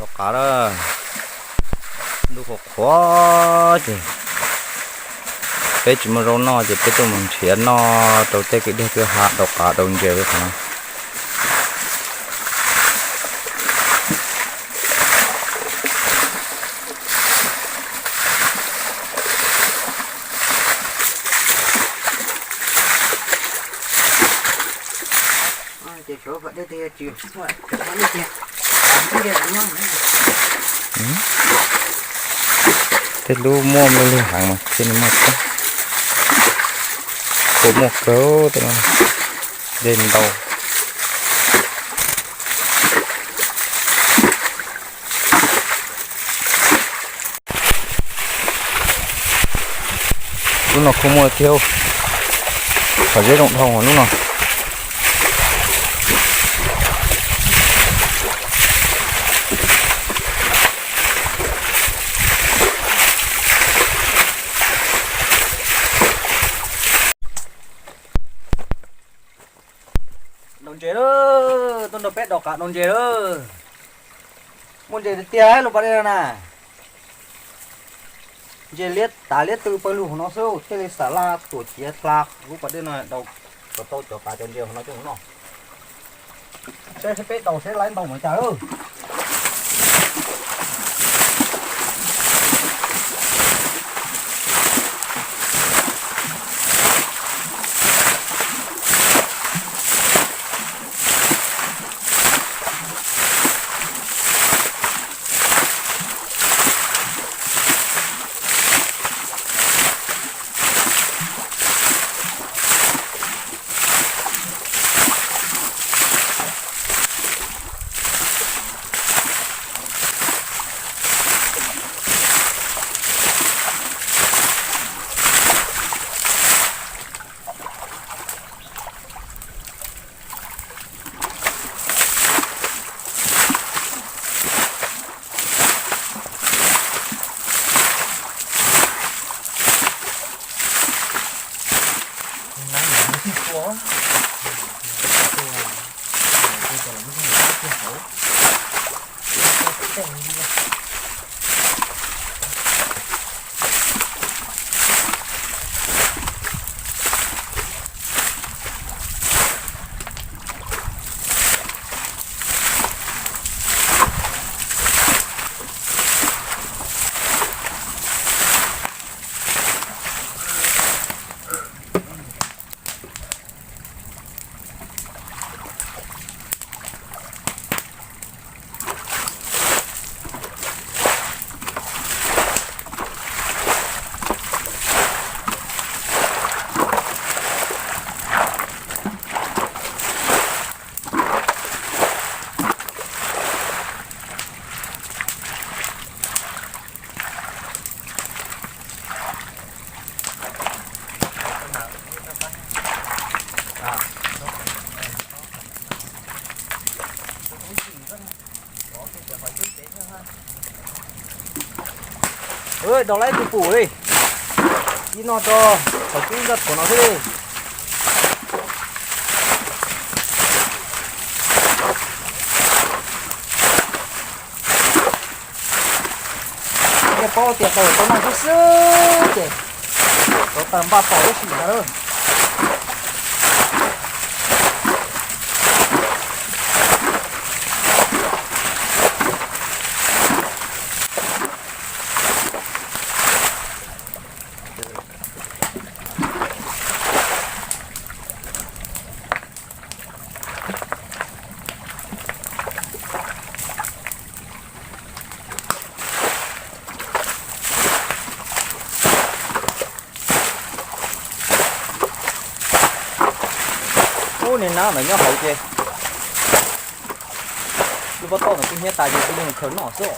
Rau qav lawm, ntuj qhuav qhuav ces peb tsis muaj zaub noj ces peb tuaj mus nrhiav noj rau tej kwj deg kwj ha rau qav rau ntses li qhov no. Tej lub muaj me lug heev mas thiaj li muaj, kuj muaj kawg tej no, dej ntau. Lub no kuj muaj thiab, qhov zeb zoo dhau lub no. Daus ntses lawm, tuaj nrog peb daus qav daus ntses lawm. Muaj ntses tiag tiag lub pas dej no na. Ntses liab tav liab tw pawg lug hauv no xwb, thiaj li xam laj tuam ciav hla lub pas dej no daus kom tau cov qav cov ntses hauv no coj mus noj. Saib peb daus seb laib ntau npaum cas lawm. Daus laib tus pum li, ib no tso, qhov cub nroj thuav no xwb li. Yeej paub tias daus tau noj xwb xwb ces rov tawm npaj pom ib sim ntag lauj. Ub, niag nab ntawd nyob hauv ces lub pob tauj ntawd kuj hnyiab tas ces kuj mus khaws noj xwb.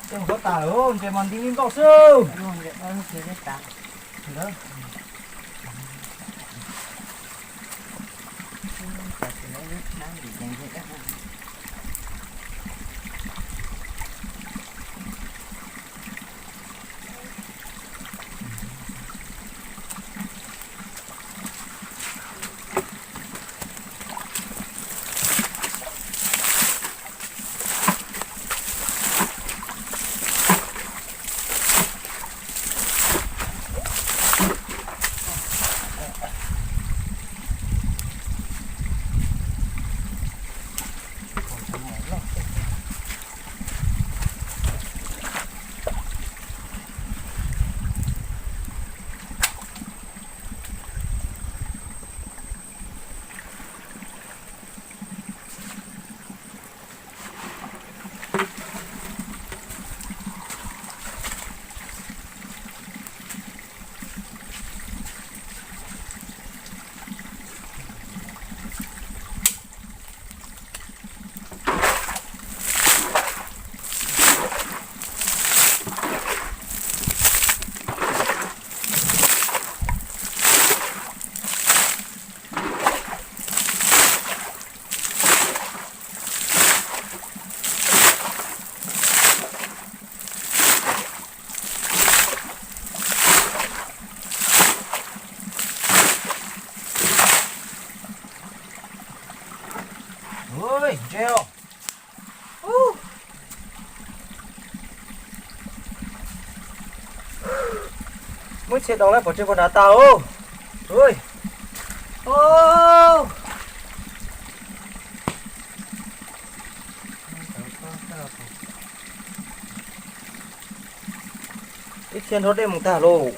Tej mus koj tas lawm, ntshe mas nti li nkauj xwb. Ntse os. Muab txhia doos lawm pov tseg puas nrad tas os. Ib txhia nrho dej mus tag lauj.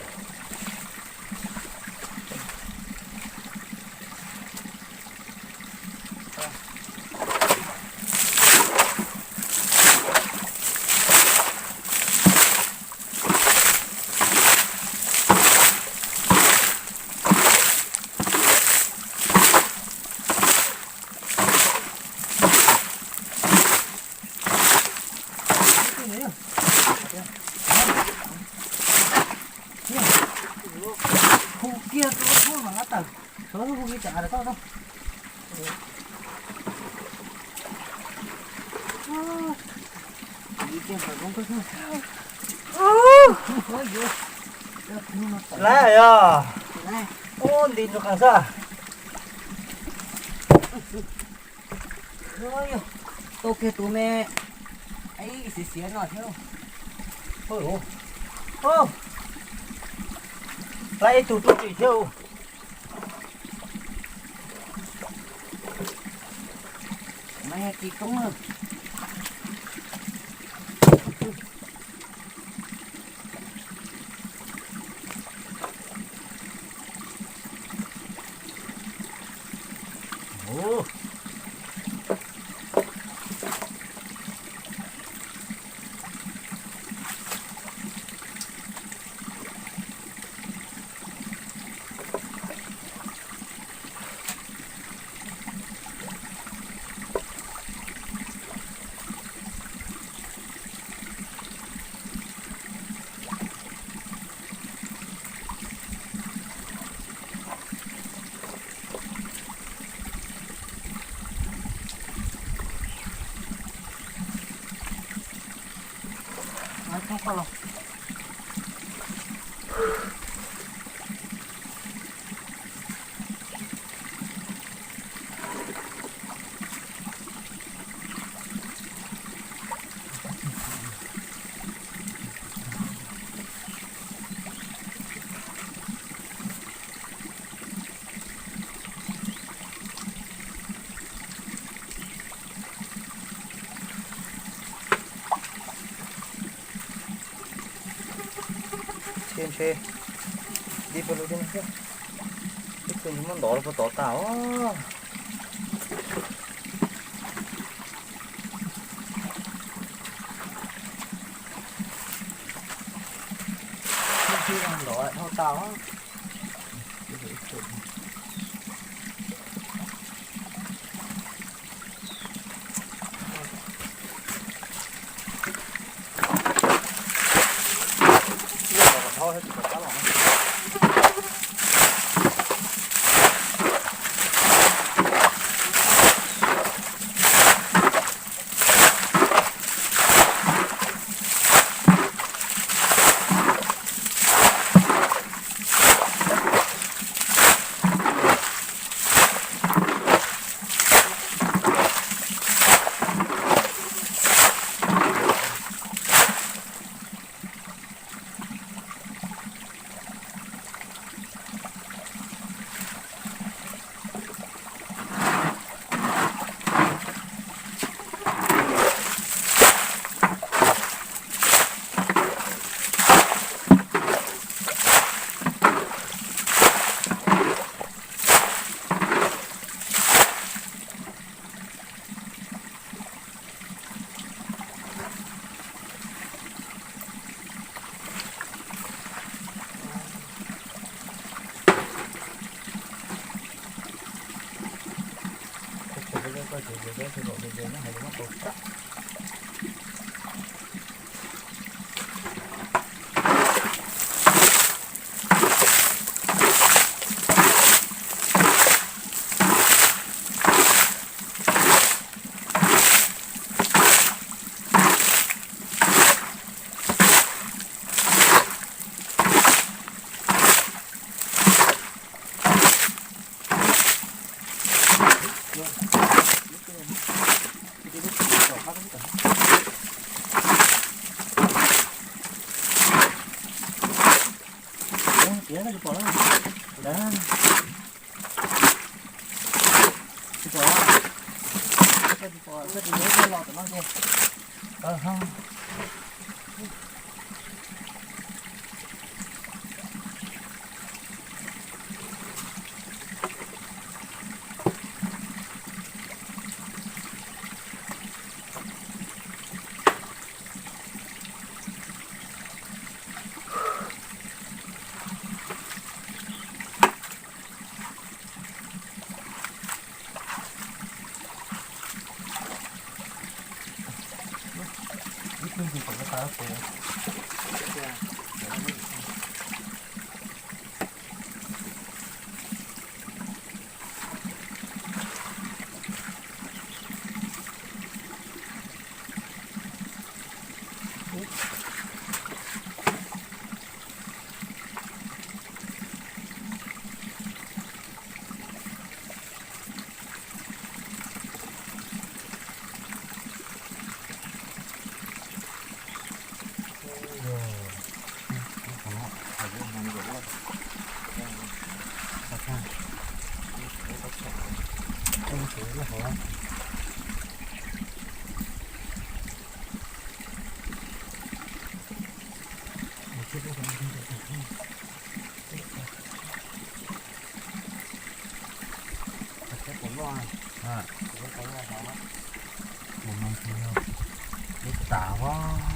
Hu kiag tus thuj no na tawm, tus thuj hu kiag tsam toj tau. Laiv yog, ub nti nrug qees xwb. Tau kiag tus me, xiav xiav no thiab. Laiv ib tug tub tsis thiab. Txhia ntshe nti puag lug thiab no thiab. Ib tug ntshe muab ntov lawm puag tod tas os. Ib tug ntov dhau tas os. Ces zaum no hais lus muab tau tag. Piav tsis pom lawm. Tsis pom, tsis pom, tsis pom los tom no ces. Ib tug ntsis tom ko taw pem. Ua no ntsis yog ib tas os.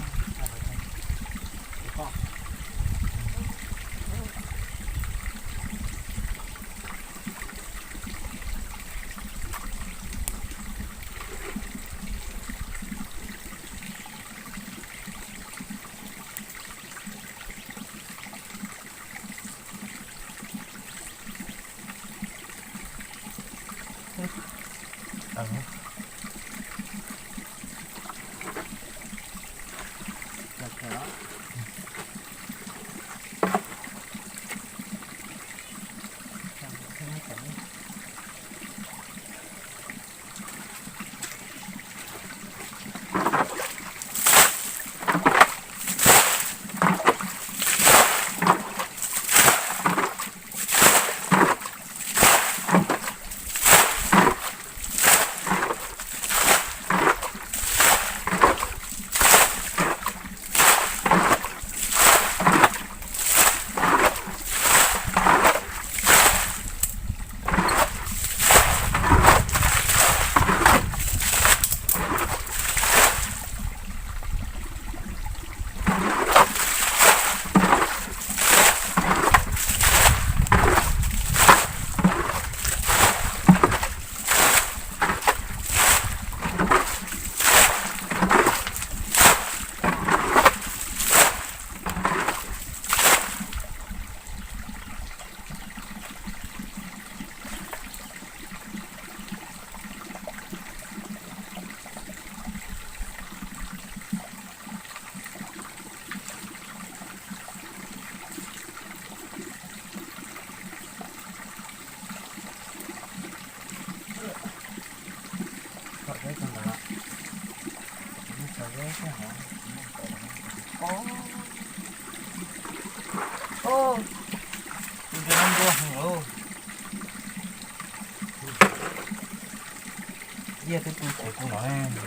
Yaj twb pw tsev kuv no ne.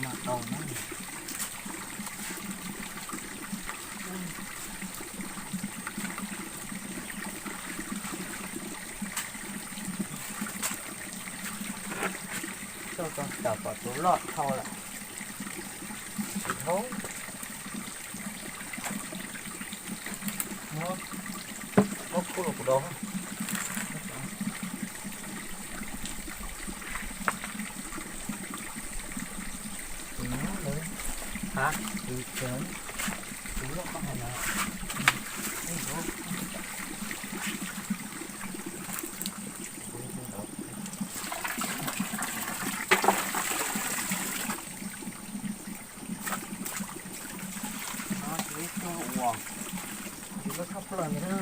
Mas tau na. Tau tau tam pom tus loj dhau lawm. Tsis dhau. Muab, muab khub los kuv do. Hab, tus, tus loj koj hais no. No ces ib tug uas, ces lub thaj plaws ntawd na.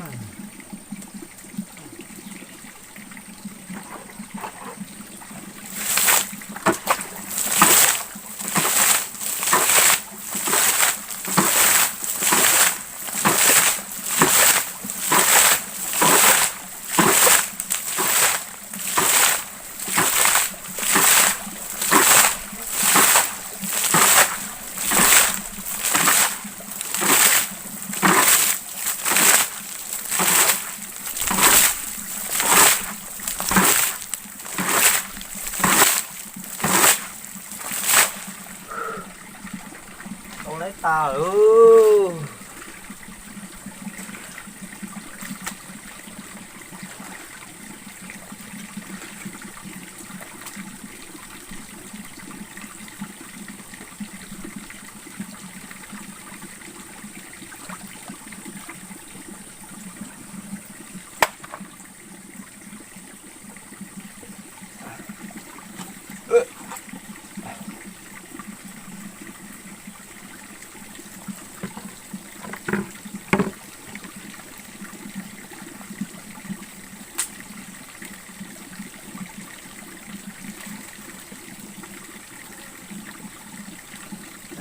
Tau lawv tas lawm.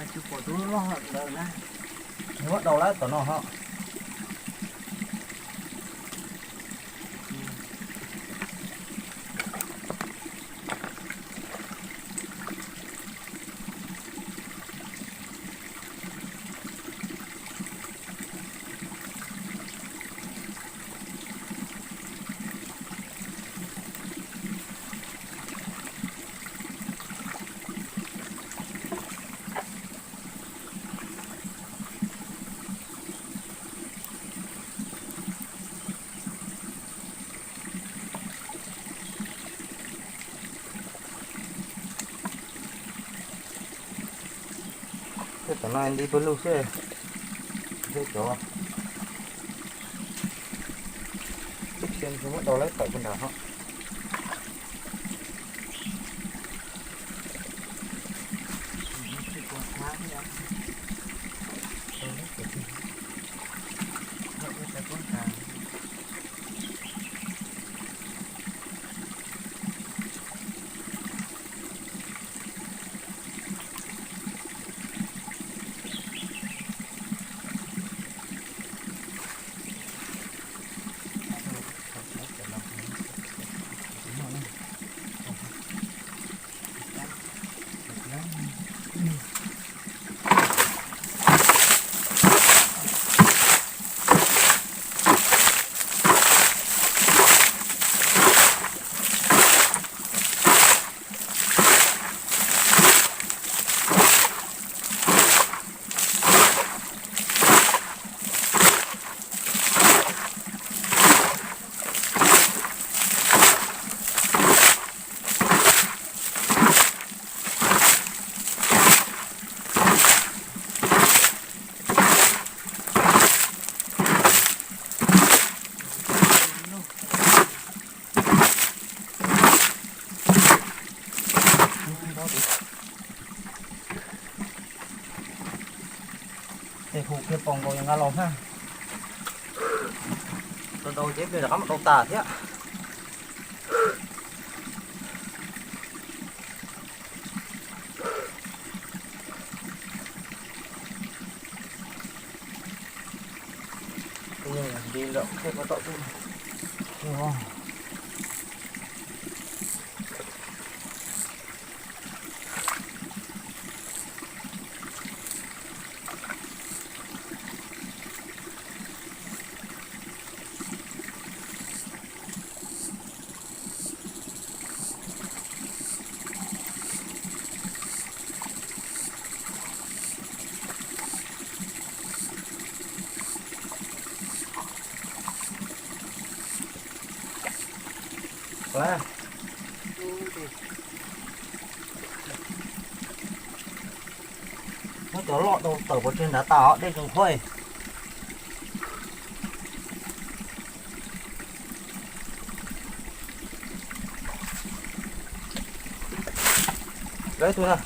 Tsis pom tus loj loj ntawd na. Nws muab dau lawm tom no ho. Tej tom no nti pawg lug xwb. Tej cov tib si muab dau lawm tawm puag nrad ho. Ces hu kiag pom nkaus yog nqa los na. Tau dau ces pliag rov qab mus dau tas thiab. Nti lawm thiab ko tom tuj. Cov loj tau tawm pov tseg nrad tas os, dej tseem qhuav. Lawv tus na.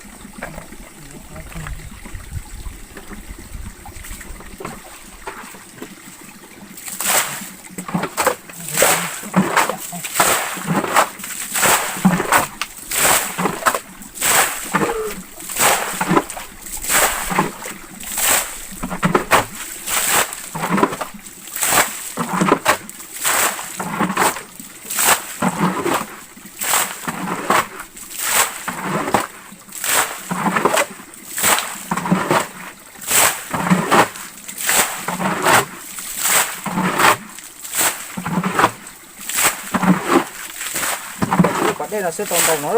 Kom dej no xwb tau ntau no.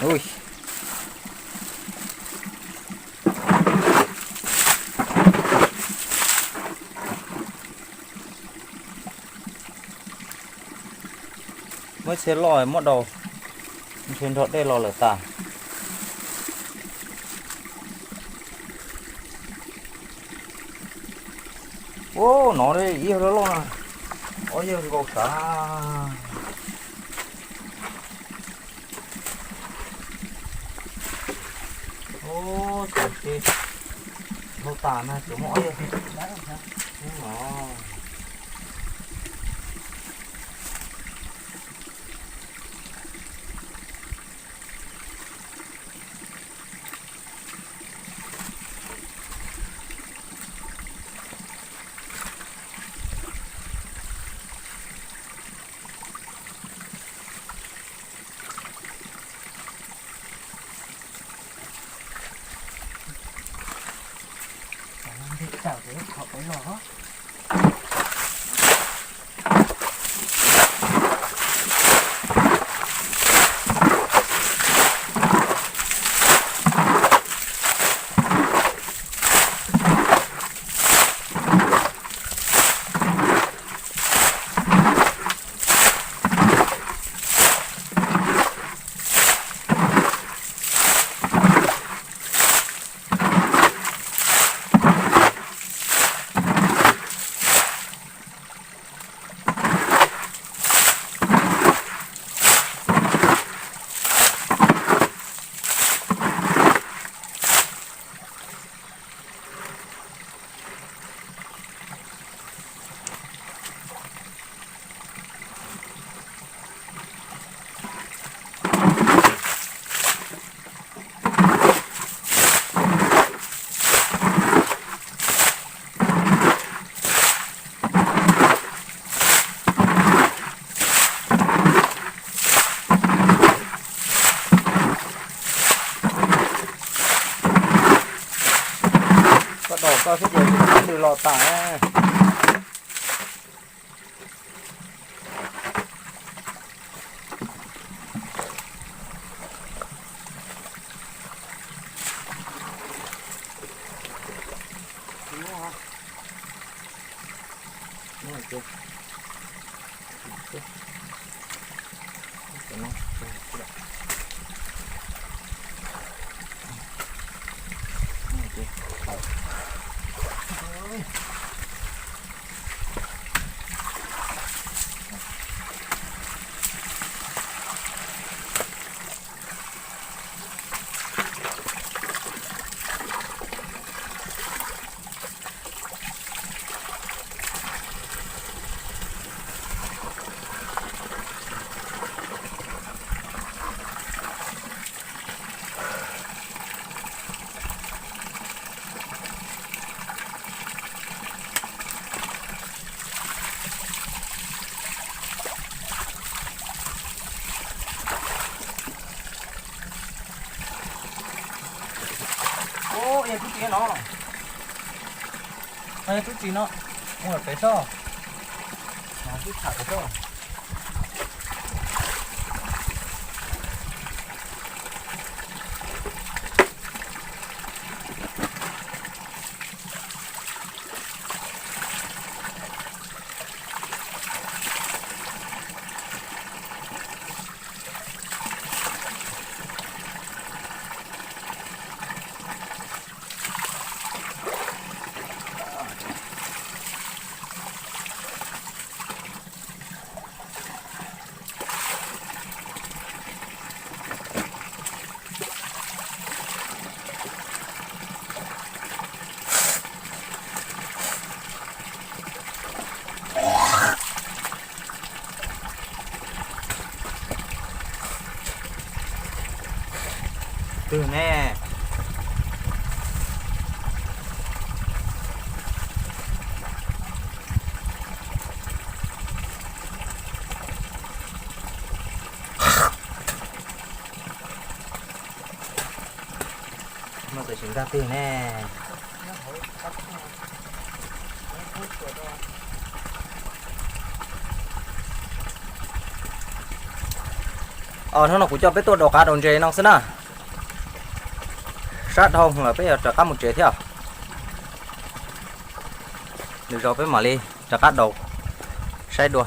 Ui. Muab txhia loj muab daus, ntshe nrog dej los lawm tas. Ua no ib yawg loj loj na, ob yawg nkaus sav. Ub, ces ces dhau tas na, ces muaj ob yawg no. Koj daus koj xwb ces ntws los tas. Ub, yog tub tsis no, yog tub tsis no, ua pem tso, twb tham pem tso. Mus txawm tsis nkag twg ne. Os, hnub no kuv coj peb tuaj daus qav daus ntses no xwb na. Sab dhau lawm peb yuav rov qab mus tsev thiab. Lwm zaus peb mam li rov qab daus saib dua.